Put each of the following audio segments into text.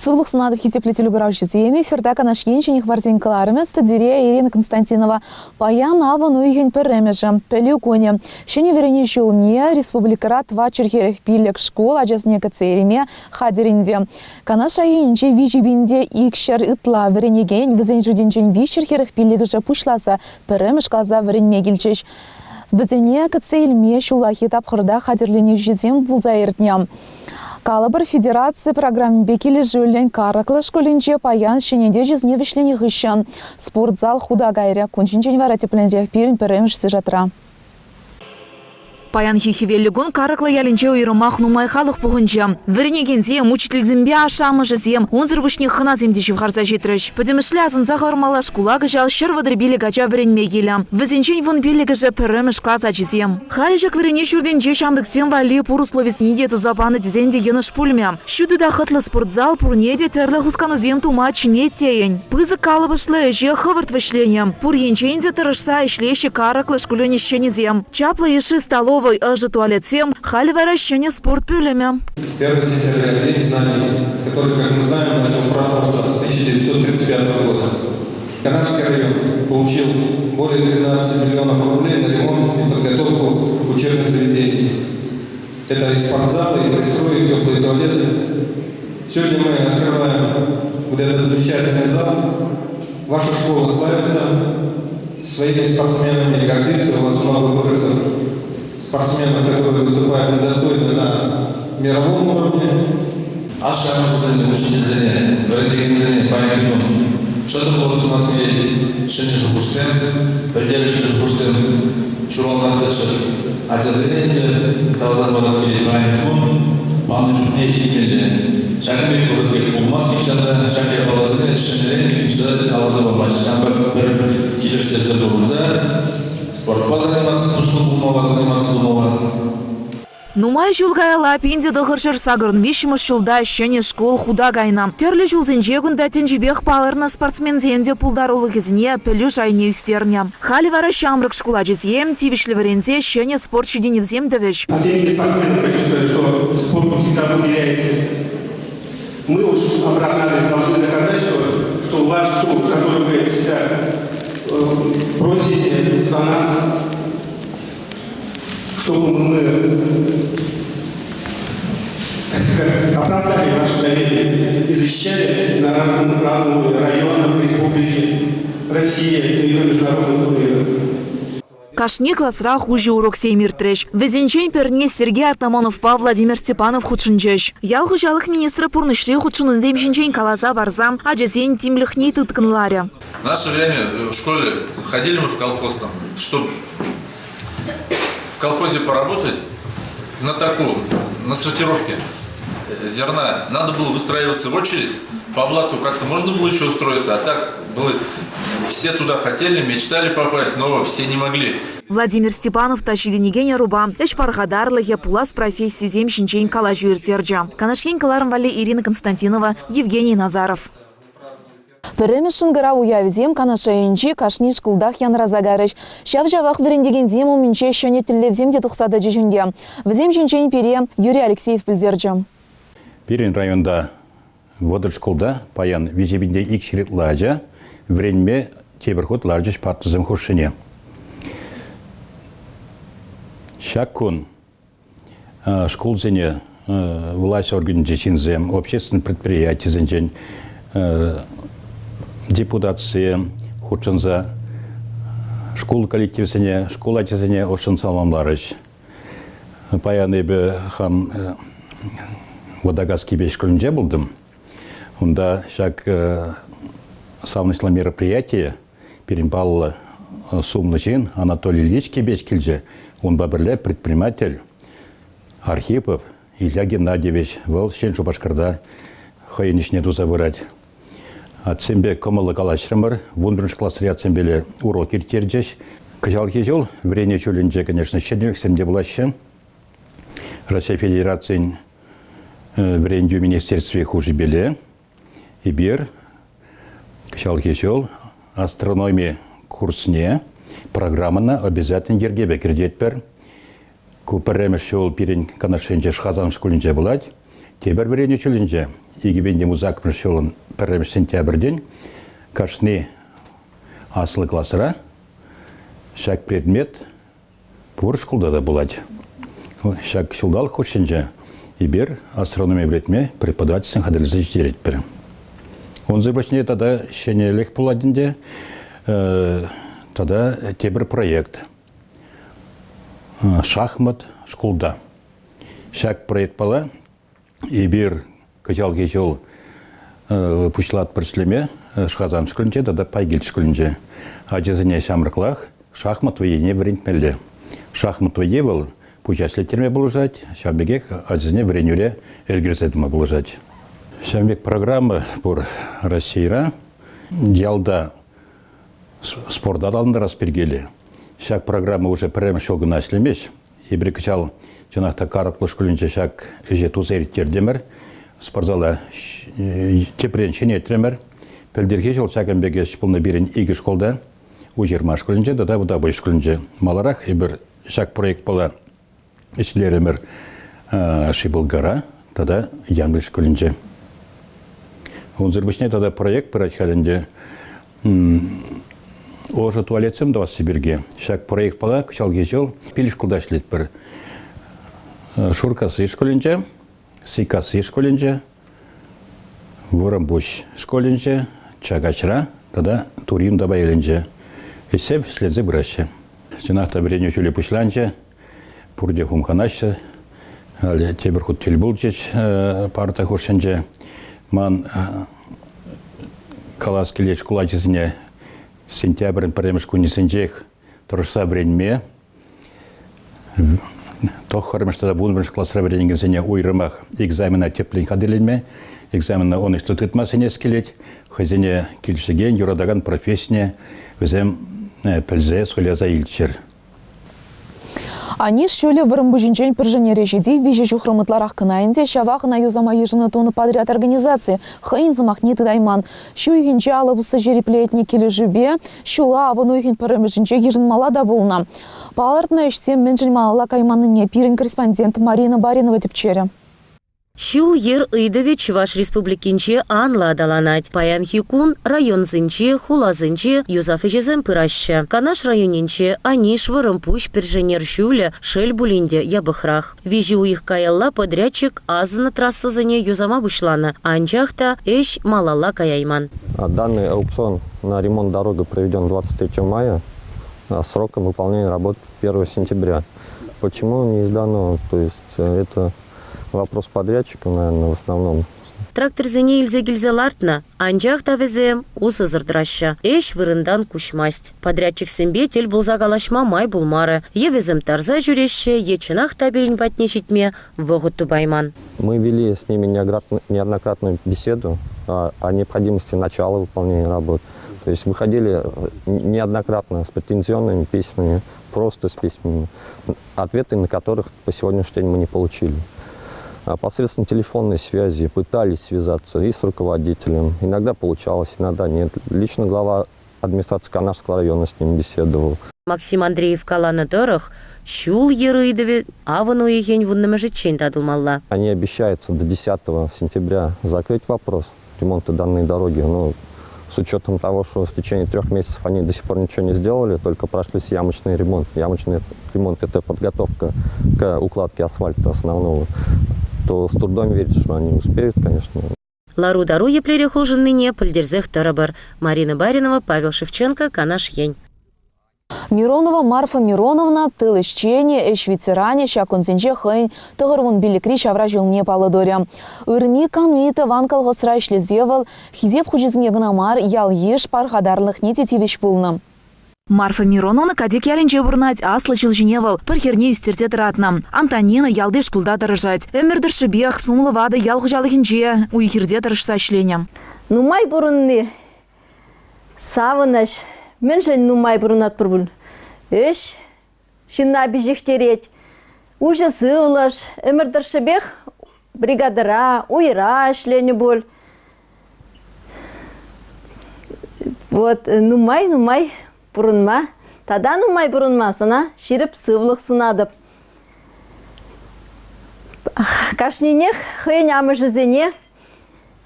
Сывлӑх сунатӑп хисеплӗ телекуравҫӑсем. Эфирта Канаш Ен ҫӗнӗ хыпарсен кӑларӑмӗ студире Ирина Константинова. Паян авӑн уйӑхӗн пӗрремӗшӗ, Пӗлӳ кунӗ. Ҫӗнӗ вӗренӳ ҫулне республикӑра 445 шкул ачасене кӗтсе илме хатӗр ӗнтӗ. Канаш районӗнче 3200 ытла вӗренекен, вӗсен шутӗнчен 345-ӗшӗ пуҫласа пӗрремӗш класа вӗренме килчӗҫ. Вӗсене кӗтсе илме ҫуллахи тапхӑрта хатӗрленӳҫӗсем пулса иртнӗ. Калӑпӑр, федераци программипе килӗшӳллӗн Карӑклӑ шкулӗнче паян ҫӗнетӳ чысне вӗҫленӗ хыҫҫӑн спортзал хута кайрӗ. Кун ҫинчен вара тӗплӗнрех пирӗн пӗрремӗш сюжетра. Паянхи хӗвеллӗ кун Карӑклӑ ялӗнче уйрӑмах нумай халӑх пухӑнчӗ. Вӗренекенсем, учительсемпе ашшӗ-амӑшӗсем, унсӑр пуҫне хӑнасем те ҫывхарса ҫитрӗҫ. Пӗтӗмӗшле асӑнса хӑвармалла шкула кӑҫал 135 ача вӗренме килӗ. Вӗсенчен 15-ӗшӗ пӗрремӗш класс ачисем. Халӗ ҫак вӗренӳ ҫуртӗнче ҫамрӑксем валли пур условисене те туса панӑ тесен те йӑнӑш пулмӗ. Ҫутӑ та хӑтлӑ спортзал пурне те тӗрлӗ хусканусем тума чӗнет тейӗн. Пысӑк калӑпӑшлӑ ӗҫе хӑвӑрт вӗҫленӗ. Пур енчен те тӑрӑшса ӗҫлеҫҫӗ Карӑклӑ шкулӗн ӗҫченӗсем. Чаплӑ йышши столовӑй, ӑшӑ туалетсем, халӗ вара ҫӗнӗ спорт пӳлӗмӗ. 1 сентября День знаний, который, как мы знаем, начал праздноваться с 1935 года. Канашский район получил более 13 миллионов рублей на ремонт и подготовку учебных заведений. Это и спортзалы, и пристрои, и теплые туалеты. Сегодня мы открываем вот этот замечательный зал. Ваша школа славится своими спортсменами, гордится. У вас много выросов спортсменов, которые выступают достойно на мировом уровне. Ашшӗ-амӑшӗсене, учительсене, вӗрентекенсене паянхи кун шӑтӑк пулӑшнӑ ҫӗнӗ шухӑшсем, пӗлтерӗшлӗ шухӑшсем ҫуралсах тӑччӑр. Ачасене ӗнтӗ каласа парас килет паянхи кун панӑ чухне илмелле. Ҫакӑн пек вӑхӑт пек пулмасть нихҫан та ҫак япаласене ҫӗнӗрен ниҫта та каласа памасть. Ҫавӑнпа пӗр килӗштерсе пурӑнса спортпа заниматься туслӑ пулмалла, заниматься тумалла. Нумай ҫул каялла 1983 ҫулта ҫӗнӗ шкул хута кайнӑ. Тӗрлӗ ҫулсенче кунта тӗнчипех палӑрнӑ спортсменсем те пултарулӑхӗсене пӗлӳ шайне ӳстернӗ. Халӗ вара ҫамрӑк шкул ачисем тивӗҫлӗ вӗренсе ҫӗнӗ спорт ҫитӗнӗвсем тӑвӗҫ. От имени спортсменов хочу сказать, что спорту всегда уделяется. Мы уж обратно должны доказать, что ваш труд, который вы всегда просите за нас, чтобы мы оправдали ваше доверие и защищали на разных, разных районах республики Россия и ее международных турнирах. Кашни класрах уҫӑ уроксем иртрӗҫ. Вӗсенчен пӗрне Сергей Артамоновпа Владимир Степанов хутшӑнчӗҫ. Ял хуҫалӑх министрӗ пурнӑҫри хутшӑнусем ҫинчен каласа парса ачасен тимлӗхне тыткӑнларӗ. В наше время в школе ходили мы в колхоз там, чтобы в колхозе поработать на такую, на сортировке зерна. Надо было выстраиваться в очередь, по блату как-то можно было еще устроиться, а так было, все туда хотели, мечтали попасть, но все не могли. Владимир Степанов та ҫитӗнекен ӑрупа ӗҫ пархатарлӑхӗ пулас профессисем ҫинчен калаҫу ирттерчӗ. Канаш Ен кӑларӑм валли Ирина Константинова, Евгений Назаров. Пӗрремӗш шӑнкӑрав уявӗсем Канаш районӗнчи кашни шкултах янраса кайрӗҫ. Ҫав-ҫавах вӗрентекенсем умӗнче ҫӗнӗ тӗллевсем те тухса тӑчӗҫ ӗнтӗ. Вӗсем ҫинчен пире Юрий Алексеев пӗлтерчӗ. Пирӗн районта 30 шкулта паян виҫӗ ик ҫырӑтлӑ ача вӗренме тепӗр хут ларчӗҫ парттӑсем хушшине. Ҫак кун шкулсене власть органӗнчи ҫынсем, общественный предприятисенчен депутатсем хутшӑнса шкул коллективӗсене, шкул ачисене ӑшшӑн саламларӗҫ. Паян эпӗ хам Вӑтакас Кипеч шкулӗнче пултӑм. Унта ҫак савӑнӑҫлӑ мероприятие пирӗн паллӑ сумлӑ ҫын Анатолий Ильич Кипеч килчӗ. Унпа пӗрле предприниматель Архипов Илья Геннадьевич, вӑл Ҫӗн Шупашкарта хӑйӗн ӗҫне туса пырать. Атьсемпе кӑмӑллӑ калаҫрӑмӑр. 11 класри атьсемпеле урок ирттерчӗҫ. Кӑҫалхи ҫул вӗренӳ ҫулӗнче, конечно, ҫӗнӗлӗхсем те пулаҫҫӗ. Раҫҫей Федерацийӗн вӗрентӳ министерстви хушипеле эпир кӑҫалхи ҫул астрономи курсне программӑна обязательно йӗркепе кӗртетпӗр. Ку пӗрремӗш ҫул пирӗн Канашсенче Шхасан шкулӗнче пулать. Тепӗр вӗренӳ ҫулӗнче 2018 ҫулӑн пӗрремӗш сентябрьтен кашни аслӑ класра ҫак предмет пур шкулта та пулать. Ҫак ҫулталӑк хушшинче эпир астрономи вӗрентме преподавательсем хатӗрлесе ҫитеретпӗр. Унсӑр пуҫне тата ҫӗнӗлӗх пулать ӗнтӗ, тата тепӗр проект. Шахмат шкулта. Ҫак проектпала эпир кӑҫалхи ҫул пуҫлатпӑр ӗҫлеме Шхасан шкулӗнче тата Пайкилт шкулӗнче. Ачасене ҫамрӑклах шахмат вӑййине вӗрентмелле. Шахмат вӑййи вӑл пуҫа ӗҫлеттерме пулӑшать, ҫавӑн пекех ачасене вӗренӳре ӗлкӗрсе тӑма пулӑшать. Ҫавӑн пек программа пур Российӑра. Ялта спорта аталантарас пирки ҫак программа уже пӗрремӗш ҫул кӑна ӗҫлемест. Эпир кӑҫал чӑнах та Карӑклӑ шкулӗнче ҫак ӗҫе туса ирттертӗмӗр. Спортзала тӗпрен ҫӗнетрӗмӗр. Пӗлтӗрхи ҫул ҫакӑн пек ӗҫ пулнӑ пирӗн икӗ шкулта. Уҫырма шкулӗнче тата Вӑтапуҫ шкулӗнче. Маларах эпир ҫак проектпала ӗҫлерӗмӗр Шибылгара тата Янкӑлч шкулӗнче. Унсӑр пуҫне тата проект пырать халь ӗнтӗ ӑшӑ туалетсем тӑвасси пирки. Ҫак проектпала кӑҫалхи ҫул пил шкулта ӗҫлетпӗр. Шуркасси шкулӗнче, Сиккасси шкулӗнче, Вӑрӑмпуҫ шкулӗнче, Чакаҫра тата Тури Юнтапа ялӗнче ӗҫсем вӗҫленсе пыраҫҫӗ. Чӑнах та вӗренӳ ҫулӗ пуҫланчӗ. Пурте хумханаҫҫӗ. Халӗ тепӗр хут тӗл пулчӗҫ парта хушшинче. Ман калас килет шкул ачисене сентябрӗн пӗрремӗш кунӗсенчех тӑрӑшса вӗренме, тӑххӑрмӗш тата вунпӗрмӗш класра вӗренекенсене уйрӑмах экзамена тӗплӗн хатӗрленме, экзамена ӑнӑҫлӑ тытма сӗнес килет. Хӑйсене килӗшекен, юратакан профессине вӗсем пӗлсе суйласа илччӗр. Аниш ҫулӗ Вӑрӑмпуҫӗнчен Пӗршенере ҫити виҫӗ ҫухрӑм ытларах кӑна ӗнтӗ, ҫавах ӑна юсама йышӑннӑ тунӑ подряд организаци хӑйӗн сӑмахне тытайман. Ҫу уйӑхӗнче алӑ пусса ҫирӗплетнӗ килӗшӳпе ҫула авӑн уйӑхӗн пӗрремӗшӗнче йышӑнмалла та пулнӑ. Палӑртнӑ ӗҫсем мӗншӗн малалла кайманнине пирӗн корреспондент Марина Баринова тӗпчерӗ. Ҫул-йӗр ыйтӑвӗ Чӑваш Республикинче анлӑ аталанать. Паянхи кун районсенче, хуласенче юсав ӗҫӗсем пыраҫҫӗ. Канаш районӗнче Аниш, Вӑрӑмпуҫ, Пӗршенер ҫулӗ, шел пулин те, япӑхрах. Виҫӗ уйӑх каялла подрядчик асӑннӑ трассӑсене юсама пуҫланӑ, анчах та ӗҫ малалла каяйман. Данный аукцион на ремонт дороги проведен 23 мая сроком выполнения работ 1 сентября. Почему не издано? То есть это вопрос подрядчика, наверное, в основном. Тракторсене илсе килсе лартнӑ, анчах та вӗсем усӑсӑр тӑраҫҫӗ. Ӗҫ вырӑнтан куҫмасть. Подрядчиксемпе тӗл пулса калаҫма май пулмарӗ. Е вӗсем тарса ҫӳреҫҫӗ, е чӑнах та пирӗн патне ҫитме вӑхӑт тупайман. Мы вели с ними неоднократную беседу о необходимости начала выполнения работ. То есть выходили неоднократно с претензионными письмами, просто с письмами, ответы на которых по сегодняшний день мы не получили. Посредством телефонной связи пытались связаться и с руководителем. Иногда получалось, иногда нет. Лично глава администрации Канашского района с ним беседовал. Максим Андреев каланӑ тӑрӑх, ҫул-йӗр ыйтӑвӗ авӑн уйӑхӗн вуннӑмӗшӗччен татӑлмалла. Они обещаются до 10 сентября закрыть вопрос ремонта данной дороги. Но с учетом того, что в течение 3 месяцев они до сих пор ничего не сделали, только прошлись ямочный ремонт. Ямочный ремонт – это подготовка к укладке асфальта основного, то с трудом верится, что они успеют, конечно. Лару-тӑру еплерех улшӑннине пӗлтерсех тӑрӑпӑр. Марина Баринова, Павел Шевченко, Канаш Ен. Миронова Марфа Мироновна тыл ӗҫченӗ, ӗҫ ветеранӗ ҫак кунсенче хӑйӗн 95-ри ҫавра ҫулне паллӑ турӗ. Ырми-канми тӑван колхозра ӗҫлесе вӑл хисеп хучӗсене кӑна мар, ял-йыш пархатарлӑхне те тивӗҫ пулнӑ. Марфа Мироновна Катек ялӗнче пурӑнать, аслӑ ҫул ҫине вӑл пӗр хӗрне ӳстерсе тӑратнӑ. Антонина ялти шкулта тӑрӑшать. Ӗмӗр тӑршшӗпех сумлӑ ватӑ ял хуҫалӑхӗнче уй-хирте тӑрӑшса ӗҫленӗ. Нумай пурӑнни савӑнӑҫ. Мӗншӗн нумай пурӑнатпӑр пуль? Ӗҫ ҫынна пиҫӗхтерет. Уҫӑ сывлӑш, ӗмӗр тӑршшӗпех бригадӑра, уйра ӗҫленӗ пуль. Вот нумай-нумай пурӑнма, тата нумай пурӑнма сана ҫирӗп сывлӑх сунатӑп. Кашнинех хӑйӗн амӑшӗсене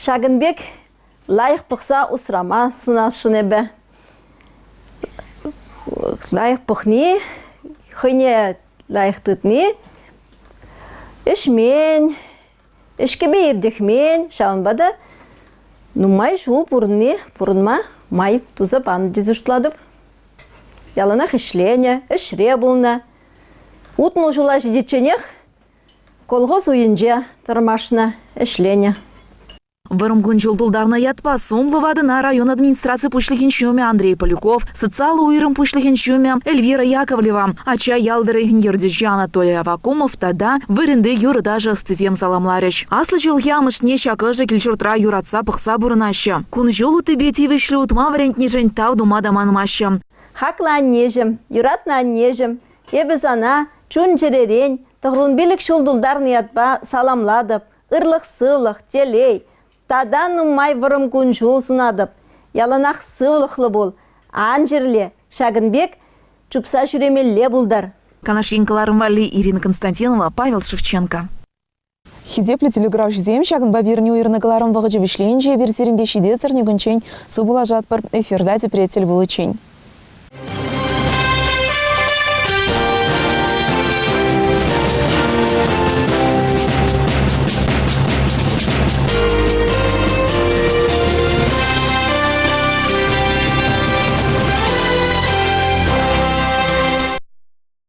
ҫакӑн пек лайӑх пӑхса усрама сунасшӑн эпӗ. Лайӑх пӑхни, хӑйне лайӑх тытни ӗҫмен, ӗҫкӗпе иртӗхмен, ҫавӑнпа та нумай ҫул пурӑнни пурӑнма май туса панӑ тесе шутлатӑп. Яланах ӗҫленӗ, ӗҫре пулнӑ. 60 ҫула ҫитичченех колхоз уйӗнче тӑрмашнӑ, ӗҫленӗ. Вӑрӑм кун-ҫул тултарнӑ ятпа сумлӑ ватӑна район администраци пуҫлӑхӗн ҫумӗ Андрей Поляков, социаллӑ уйрӑм пуҫлӑхӗн ҫумӗ Эльвира Яковлева, Ачча ял тӑрӑхӗн ертӳҫи Анатолий Аввакумов тата вырӑнти юрӑ-ташӑ ӑстисем саламларӗҫ. Аслӑ ҫулхи амӑшне ҫак ӑшӑ кил-ҫуртра юратса пӑхса пурӑнаҫҫӗ. Кун-ҫул уттипе тивӗҫлӗ утма вӗрентнишӗн тав тума та манмаҫҫӗ. Хаклӑ аннеҫӗм, юратнӑ аннеҫӗм, эпӗ сана чун-чӗререн тӑхрунпилӗк ҫул тултарнӑ ятпа саламлатӑп, ырлӑх-сывлӑх, телей тата нумай вӑрӑм кун-ҫул сунатӑп. Яланах сывлӑхлӑ пул, ан чирле, ҫакӑн пек чупса ҫӳремелле пултӑр. Канаш ен кӑларӑм валли Ирина Константинова, Павел Шевченко. Хисеплӗ телекуравҫӑсем, ҫакӑнпа пирӗн уйӑрнӑ кӑларӑм вӑхӑчӗ вӗҫленчӗ. Эпир сирӗнпе ҫитес эрнекунччен сывпуллашатпӑр. Эфирта тепре тӗл пуличчен.